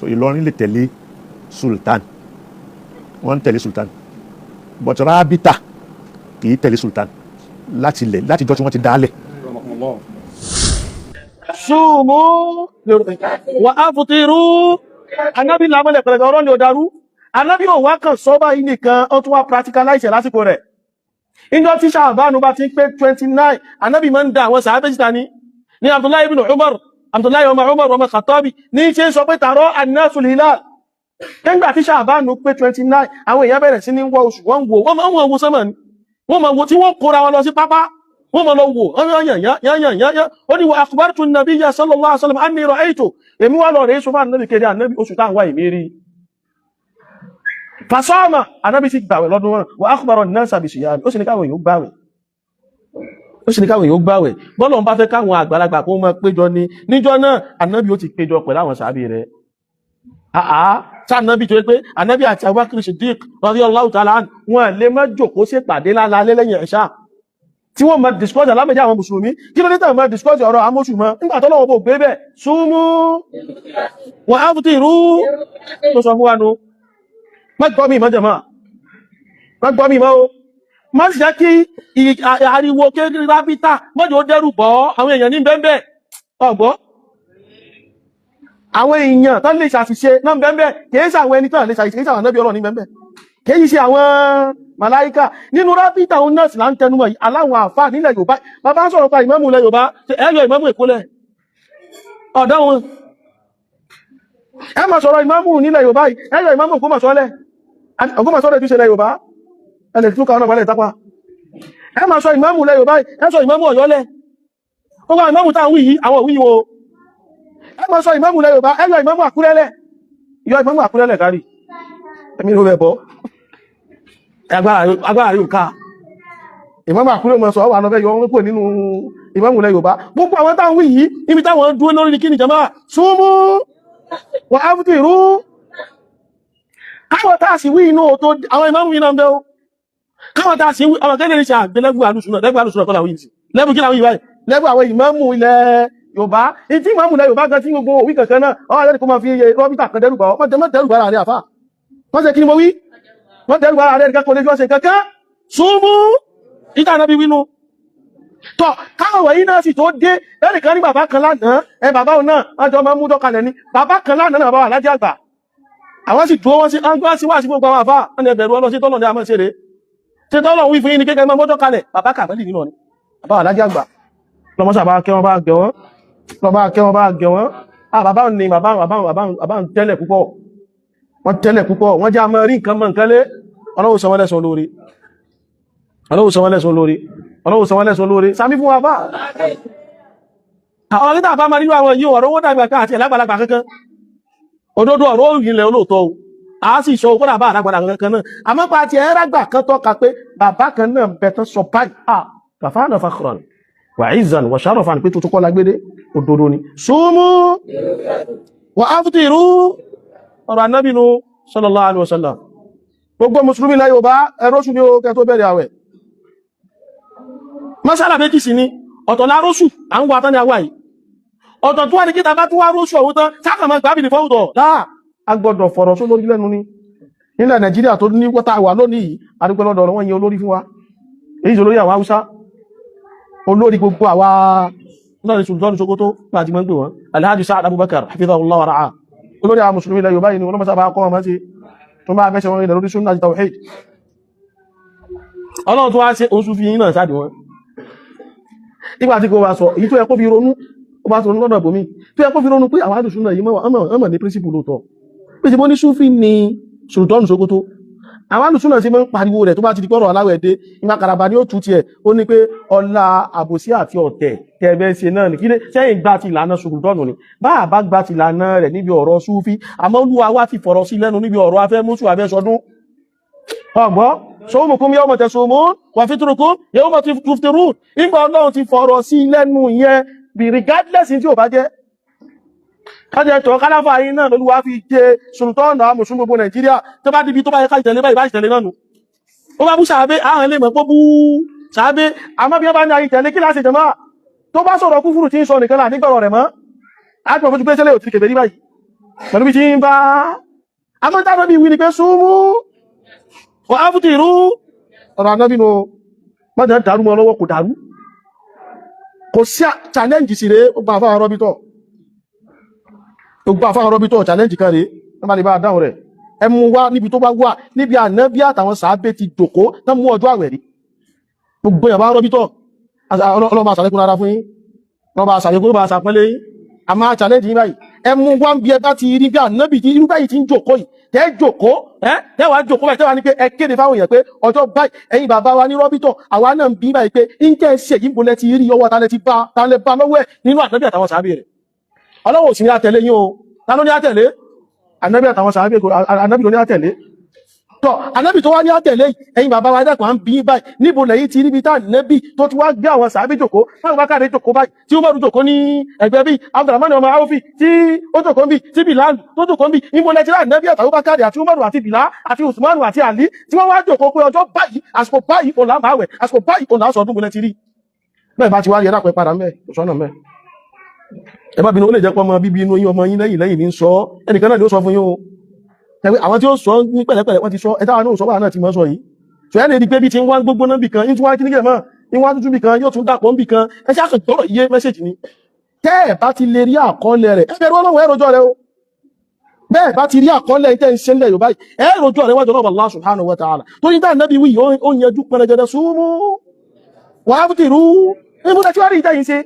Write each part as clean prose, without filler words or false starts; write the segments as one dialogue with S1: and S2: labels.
S1: So Ìlọrin lè tẹ̀lé sultan, wọ́n ń tẹ̀lé sultan, but Rábítà kì í tẹ̀lé sultan láti ilẹ̀, láti jọ́ tí wọ́n ti dálẹ̀.
S2: Ṣùmú wà á fùtírú. Anábì lámọ́lẹ̀ pẹ̀lẹ̀kẹ̀ ọ̀rọ̀ ni ò darú. Anábì ò wá kàn sọ báyìí nìkan, ó tún wá practicalize ẹ̀ lásìkò rẹ̀. Ìjọ tí Ṣàbánu bá ti ń pé 29, anábì máa ń da àwọn sàábé síta ní Abdullahi ibn Umar, Abdullahi ọmọ Umar ọmọ Khattabi ní ṣe ń sọ pé tààrọ annasul hilal. Nígbà tí Ṣàbánu pé 29, àwọn èèyàn bẹ̀rẹ̀ sí ní wọ oṣù, wọ́n wò, wọ́n máa ń wo sánmà ni. Wọ́n máa wo tí wọ́n kóra wọn lọ sí pápá, wọ́n máa lọ wò yányányányányá. Ó ní wa akhbartu nabiyya sallallahu alaihi wasallam anni ra'aytu, èmi wá lọ rèé sọ fún ànábì kéde, ànábì, oṣù táwọn wá ìmí rí. Fasama, ànábì sì gbàwẹ̀ lọ́dún wọn, wa akhbara an-nasa bi siyami, ó sì ní káwọn èèyàn gbàwẹ̀, ó sì ní káwọn èèyàn gbàwẹ̀. Bọ́lọ̀ ń bá fẹ́ káwọn àgbàlagbà kó máa péjọ ní níjọ́ náà, ànábì ó ti péjọ pẹ̀lú àwọn sàábì rẹ̀. Àá tí ànábì tó yẹ pé ànábì àti Abubakar Siddiq radiyallahu ta'ala anhu, wọn lè má jòkó sí pàdé lálẹ́ lẹ́yìn ìṣá tí wọ́n máa discuss alámẹ́jì àwọn mùsùlùmí. Kí ló dé tàn máa discuss ọ̀rọ̀ amóṣù mọ́ nígbà tó lọ́wọ́ bò gbé bẹ̀? Súnmú wọ́n á fún ti rú tó sọ fún wa nu. Má gbọ́ mi mọ́ jẹ̀mọ́, má gbọ́ mi mọ́ o. Má sì jẹ́ kí ariwo kéré rábítà mọ́jọ́ ó dẹ́rù bọ́ àwọn èèyàn ní bẹ́ẹ̀. Ọ̀gbọ́ àwọn èèyàn tán lè ṣàṣìṣe náà bẹ́ẹ̀, kìí ṣe àwọn ẹni tán lè ṣàṣìṣe, kìí ṣe àwọn ànábì Ọlọ́run ní bẹ́ẹ̀, kìí ṣe àwọn màláíkà. Nínú rábítà òun náà sì là ń tẹnumọ́ yìí. Aláwọn àfáà nílẹ̀ Yorùbá, bàbá ń sọ̀rọ̀ pa ìmámù ilẹ̀ Yorùbá, ẹ yọ ìmámù Èkó lẹ̀ ọ̀dọ́ wọn. Ẹ máa sọ̀rọ̀ ìmámù nílẹ̀ Yorùbá yìí, ẹ yọ ìmámù Ògbómọ̀ṣọ́ lẹ̀. Ògbómọ̀ṣọ́ lè tún ṣe ilẹ̀ Yorùbá, ẹ lè tún káwọn náà balẹ̀ tápá. Ẹ máa sọ ìmámù ilẹ̀ Yorùbá yìí, ẹ sọ ìmámù Ọ̀yọ́ lẹ̀. Ó wá ìmámù táwọn wí yìí, àwọn òwí wo. Ẹ máa sọ ìmámù ilẹ̀ Yorùbá, ẹ yọ ìmámù Àkúrẹ́ lẹ̀. Yọ ìmámù Àkúrẹ́ lẹ̀ kárí ẹ̀mí ló bẹ̀ bọ́. Agbára yóò ká ìmámù Àkúrẹ́ mọ̀ sọ wà lọ́fẹ́ yọ wọ́n pè nínú ìmámù ilẹ̀ Yorùbá. Gbogbo àwọn táwọn wí yìí, ibi táwọn dúró lórí ní kí ni jama? Súnmú wà á fún ìrú. Káwọn tá a sì wí inú tó àwọn ìmámù yìí náà ń bẹ́ ó. Káwọn tá a sì wí ọmọ kẹ́lẹ́ ní ṣe àgbélẹ́gbù alùsùnà, lẹ́gbù alùsùnà kọ́ làwọn yìí sí lẹ́bù kí làwọn yìí báyìí, lẹ́bù àwọn ìmámù ilẹ̀ Yorùbá. Ìtí ìmámù ilẹ̀ Yorùbá gan tí gbogbo òwí kankan náà ọwọ́ àlẹ́ kó máa fi rọ́bìtà kan dẹ́rù bà ọ́. Wọ́n dẹ́rù bà ara rẹ̀ àfà, wọ́n ṣe kí ni mo wí? Wọ́n dẹ́rù bà ara rẹ̀ nìkan kò lè fi ọ̀sẹ̀ kankan. Súnmú ìta náà bí wínú tọ́. Káwọn wọ̀nyí náà sì tó dé lẹ́nìkan ní bàbá kan lánàá, ẹ bàbá òun náà wọ́n jọ máa ń mú dọ́kalẹ̀ ní bàbá kan lánàá náà, bàbá wà lájẹ́ àgbà. Àwọn sì dúró, wọ́n sí wọ́n sí wá sí gbogbo àwọn àfá wọ́n ní ẹbẹ̀rù ọlọ́ sí tọ́lọ̀ ní àmọ́ ṣeré ṣe tọ́lọ̀ wí fún yín ní kékeré máa mọ́jọ́ kalẹ̀. Bàbá kàmẹ́lì nínú ni bàbá wà lájẹ́ àgbà. Lọ́mọ́sà bá kẹ́ wọn, bá gẹ̀ wọ́n, lọ́ bá kẹ́ wọn, bá gẹ̀ wọ́n. Ah, bàbá ní bàbá bàbá bàbá bàbá ń tẹ́lẹ̀ púpọ̀, wọ́n tẹ́lẹ̀ púpọ̀, wọ́n jẹ́ àmọ́ rí nǹkan mọ́ nǹkan lé. Ọlọ́wọ́ sọ wọ́n lẹ́san lórí, Ọlọ́wọ́ sọ wọ́n lẹ́san lórí, Ọlọ́wọ́ sọ wọ́n lẹ́san lórí. Sàmí fún wa bá àwọn akítà bá máa nínú àwọn yíò ọ̀rọ̀ owó dàgbà kan àti ẹ̀lágbàlagbà kankan. Òdodo ọ̀rọ̀ òyìnlẹ̀ olóòótọ́ o, a sì sọ kódà bá àlágbàlagbà kankan náà, àmọ́ pa àti ẹ̀rágbà kan tọ́ka pé bàbá kan náà bẹ tán sọ báyìí, à kàfáànà fakhran wà izan wà sharafan pé tuntun kọ́ lágbédé, òdodo ni. Súnmú wà áfùtìrú, ọ̀rọ̀ anábìnú sallallahu alaihi wasallam. Gbogbo mùsùlùmí ilẹ̀ Yorùbá, ẹrọ́sù ní ó kẹ́ tó bẹ̀rẹ̀ àwẹ̀. Masala méjì sí ni ọ̀tọ̀ lárósù à ń wà tán ní àwà yìí. Ọ̀tọ̀ tó wà ní kíta bá tó wá rósù ọ̀hún tán sákàmọ́ gbábìlì fọ́wùtọ̀ láà a gbọ́dọ̀ fọ̀rọ̀ só lórí lẹ́nu ní nílẹ̀ Nàìjíríà tó ní wọ́ta wà lónìí yìí. Adúpẹ́ lọ́dọ̀ wọ́n yin olórí fún wa, èyí tí olórí àwọn Haúsá, olórí gbogbo àwa náà ní Sultan Sokoto láti mọ́ ń pè wọ́n, Alhaji Sa'ad Abubakar hafidhahullah wa ra'ah. Olórí àwọn mùsùlùmí ilẹ̀ Yorùbá yìí ni wọ́n mọ́sá bá kọ́ wọn sí tó máa fẹ́sẹ̀ wọn ilẹ̀ lórí sunna àti tawhid. Ọlọ́run tó wá ṣe oṣù fi yín náà sáàdì wọn nígbà tí kò wá sọ èyí tó yẹ kó fi ronú, ó bá ronú lọ́dọ̀ ìbòmí tó yẹ kó fi ronú pé àwọn àdùsùn náà yìí mọ̀ ní principle lóòótọ́, pé ṣe bó ní Súfì ní Sultan Sokoto. Àwọn àdùsùn náà sì máa ń pariwo rẹ̀ tó bá ti di pọ́rọ̀ aláwẹ̀ dé ìgbà karaba ní ó tú tiẹ̀. Ó ní pé ọlá àbòsí àti ọ̀tẹ̀ tẹ̀ẹ̀bẹ̀ ṣe náà ní kílé sẹ́yìn gbá ti ìlànà Sultan ni. Bá a bá gbá ti ìlànà rẹ̀ níbi ọ̀rọ̀ Súfì, àmọ́ Olúwa wá ti fọ̀rọ̀ sí lẹ́nu níbi ọ̀rọ̀ afẹ́ mùsù afẹ́ sọdún. Ọgbọ́ sọ́wọ́mùkún yawma tasumun wà fitrukum yawma tuftirun. Ìgbà Ọlọ́run ti fọ̀rọ̀ sí lẹ́nu yẹn bí regardless tí ò bá jẹ́ kájẹ tọ́ káláfà yìí náà lolúwa fi jẹ sultan àwọn mùsùlùmí gbogbo Nàìjíríà. Tó bá dìbí tó bá yẹ ká ìtẹ̀lé báyìí bá ìtẹ̀lé náà nù, ó bá bú sàábé, àwọn ilé mọ̀ pé bú sàábé. Àmọ́ bí wọ́n bá ní ayé tẹ̀lé kí láti jẹ̀mọ́ tó bá sọ̀rọ̀ kúfùrù tí ń sọ nìkan là nígbọ̀rọ̀ rẹ̀ mọ́, á ti mọ̀ fojú pé sẹ́lẹ̀ ò ti kèfèrí báyìí. Pẹ̀lú bí ti ń bá amọ́tánà bí wí ni pé súnmú wà á fúti ìrú ọ̀rọ̀ anábì nù. Mọ́jẹ̀ dàrú mọ́ lọ́wọ́, kò dàrú, kò sí challenge sí rẹ̀. Ó gba àfáà rọ́bítọ̀, ó gba àfáà rọ́bítọ̀ challenge kan rẹ̀, wọ́n bá lè bá dáhùn rẹ̀. Ẹ mú wá níbi tó bá wà, níbi ànábì àtàwọn sàábé ti jòkó tán mú ọjọ́ àwẹ̀ rí. Gbogbo èèyàn bá rọ́bítọ̀, ọlọ́mọ àṣàlékún rárá fún yín, ọlọ́mọ àṣàlékún bá àṣàpẹ́lẹ́ yín. A máa challenge yín báyìí, ẹ mú wá ń bí ẹ bá ti rí bí ànábì tí irú báyìí ti ń jòkó yìí, tẹ́ jòkó, ẹ́ tẹ́ wàá jòkó báyìí, tẹ́ wàá ní pé ẹ kéde fáwọn èèyàn pé ọjọ́ báyìí. Ẹ̀yin bàbá wa ní rọ́bítọ̀, àwa náà ń bí báyìí pé ń tẹ́ ṣe yìí, ń bolẹ̀ ti rí ọwọ́ ta lẹ ti bá, ta lẹ bá lọ́wọ́ ẹ̀ nínú ànábì àtàwọn sàábì rẹ̀? Ọlọ́wọ́ sì ní àtẹ̀lé yín o. Ta ló ní àtẹ̀lé? Ànábì àtàwọn sàábì. Ànábì ló ní àtẹ̀lé. Tọ́ ànábì tó wá ní àtẹ̀lé yìí, ẹ̀yin bàbá wa dẹ́kun, à ń bí báyìí, níbo lẹ́yìn ti níbi tá ànábì tó ti wá gbé àwọn sàábì jòkó, táwọn bá káàdé jòkó báyìí, tí Umaru jòkó ní ẹgbẹ́ bí Abdulrahman ọmọ Awfi tí ó jòkó ń bí, tí Bilal tó jòkó ń bí? Níbo lẹ́ ti rí ànábì àtàwọn bá káàdé àti Umaru àti Bilal àti Usman àti Ali tí wọ́n wá jòkó pé ọjọ́ báyìí, àsìkò báyìí òun là máa wẹ̀, àsìkò báyìí òun là sọ ọdún? Bolẹ́ ti rí bẹ́ẹ̀? Bá ti wá rí, ẹ dákun, ẹ padà mẹ́, kò sọ́nà mẹ́. Ẹ má bínú, ó lè jẹ́ pé ọmọ bíbí inú yín, ọmọ yín lẹ́yìn lẹ́yìn ní sọ, ẹnìkan náà ni ó sọ fún yín o. Ẹgbẹ́ àwọn tí ó sọ ní pẹ̀lẹ́pẹ̀lẹ́ wọ́n ti sọ, ẹ̀ta náà sọ bá náà ti mọ́ sọ yìí. So ẹ́ lè rí pé bí ti ń wá gbogbo náà bì kan, ní tí wọ́n kí ní kẹ̀ mọ́ ní wọ́n tuntun bì kan, yóò tún dàpọ̀ bì kan. Ẹ ṣáà gbọ́rọ̀ iye message ni. Tẹ́ ẹ̀ bá ti lè rí àkọọ́lẹ̀ rẹ̀, ẹ bẹ̀rù Ọlọ́run, ẹ rojọ́ rẹ o. Bẹ́ẹ̀ bá ti rí àkọọ́lẹ̀ tẹ́ ń ṣe ńlẹ̀ Yorùbá yìí, ẹ rojọ́ rẹ wájú Ọlọ́run Allah subhanahu wa ta'ala. Torí tá nàbí wí, ó yanjú pẹrẹgẹdẹ: súnmú wàá fi rú níbo tí wàá rí ìtẹ́yìn ṣe.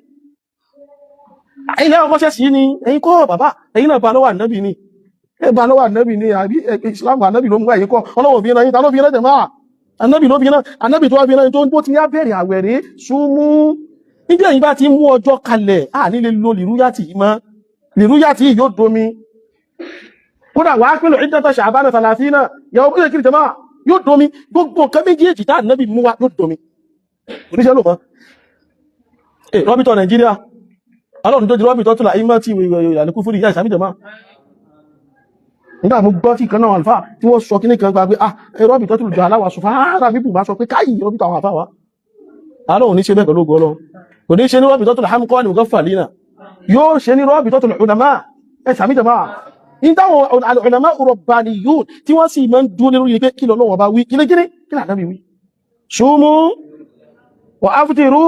S2: Ẹ̀yin lẹ́wọ̀n kọ́ṣẹ́ sí ni, ẹ̀yin kọ́ bàbá, ẹ̀yin náà bá lọ́wọ́ ànábì ni, ẹ bá lọ́wọ́ ànábì ni, àbí Islam ànábì ló mú? Ẹ̀yin kọ́, Ọlọ́wọ́ fi rán yín. Ta ló fi rán jẹ̀máà? Ànábì ló fi rán. Ànábì tó wá fi rán yín, tó ń bó ti yá bẹ̀rẹ̀ àwẹ̀ rí súnmú. Níjẹ́ ẹ̀yin bá ti mú ọjọ́ kalẹ̀, à nílé lo lìrúyàtì yìí mọ́, lìrúyàtì yìí yóò domi. Kódà wàá pẹ̀lú ìdẹ́ta ṣàbánà tàlàfínà yàwó bí kiri jẹ̀máà, yóò domi. Gbogbo nǹkan méjèèjì tá ànábì mú wa yóò domi, oníṣẹ́ lò mọ́. Rọ́bìtọ̀ Nàìjíríà, Ọlọ́run tó di rọ́bìtọ̀ tó là ìmọ̀ tí ìwé fúri ìyá ìsàmì jẹ̀máà. Nígbà mo gbọ́ tí kan náà àlùfáà tí wọ́n sọ kíní kan gba pé ah, rọ́bìtọ̀ tó lù jọ aláwà sọ fáárà bíbù bá sọ pé káyì rọ́bìtọ̀ àwọn àfáà wa, Ọlọ́run ní ṣe bẹ́ẹ̀ pẹ̀lú ògo Ọlọ́run. Kò ní ṣe ní rọ́bìtọ̀ tó lù hámkọ́ ní nǹkan fàlínà, yóò ṣe ní rọ́bìtọ̀ tó lù ulama. Ẹ sàmì jẹ̀máà, ní táwọn ulama rabbaniyun tí wọ́n sì máa ń dúró lórí pé kí lọ́lọ́wọ́ bá wí, kíní kíní kí lànà bí wí, sumu wa aftiru,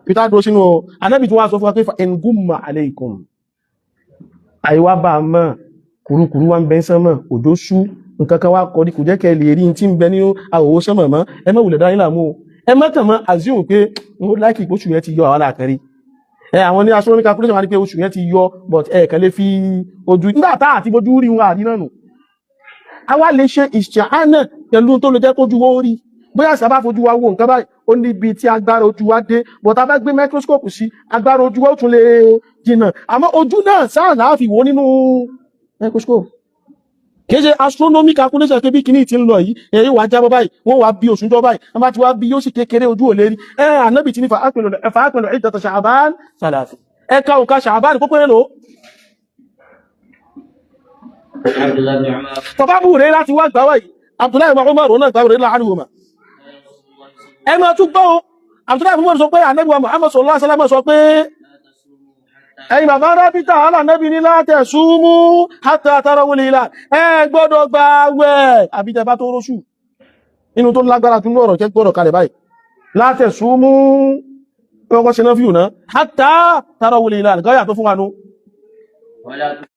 S2: peter dúró sínú o. Anábì tí wọ́n sọ fún wa pé fa in gumma alaykum, àìwá bá a mọ̀, kùrukùru wa ń bẹ sánmọ̀, òjò ṣú, nǹkan kan wá kọ́ ní kò jẹ́ kẹ́ lè rí tí ń bẹ ní àwòwò sánmọ̀ mọ́, ẹ má wulẹ̀ dá yín láàmú o. Ẹ má kàn mọ́ assume pé ó láìkì oṣù yẹn ti yọ. Àwọn aláàkẹ́rí ẹ àwọn ní astronomical calculation wá ní pé oṣù yẹn ti yọ, but ẹ kàn lè fi ojú nígbà tá àti fojú rí wọn àrí náà nù. A wá lè ṣe ìṣàánà pẹ̀lú tó lè jẹ́ kójú ó rí. Bóyá sábà fojú wa wo nǹkan báyìí, ó níbi tí agbára ojú wa dé, but a bá gbé microscope sí, agbára ojú wa ó tún lè jìnnà, àmọ́ ojú náà sáà láà fi wò nínú microscope. Kìí ṣe astronomy calculation pé bí kìíní ti ń lọ yìí, èyí wàá jábọ́ báyìí, wọ́n wàá bí oṣù jọ báyìí, wọ́n bá ti wá bí yóò sì kékeré, ojú ò lè rí. Ẹ ànábì tí ní fa akmilu iddata Sha'ban salasi, ẹ ka òǹkà Sha'ban kókó yẹn lò.
S3: عبد الله بن عمر
S2: Tọ́ba bù rẹ̀ láti wá gbà wáyìí, Abdullahi ibn Umar òun náà gbà rẹ̀ láàrin wọn. Ẹ máa tún gbọ́ o, Abdullahi ibn Umar sọ pé ànábì wa Muhammad sallallahu alaihi wasallam sọ pé
S3: لا تصوموا حتى
S2: ẹ̀yin bàbá rábítà, alànàbì ní la tasumu hatta tarawul hilal, ẹ gbọ́dọ̀ gba àwẹ̀ àbí tẹ́ bá tó róṣù. Inú tó lágbára tún lọ́rọ̀ kẹ́ gbọ́dọ̀ kalẹ̀ báyìí, la tasumu ọkọ̀ ṣe náà fíù náà, hatta tarawul hilal gáyà tó fún wa nú.
S3: ولا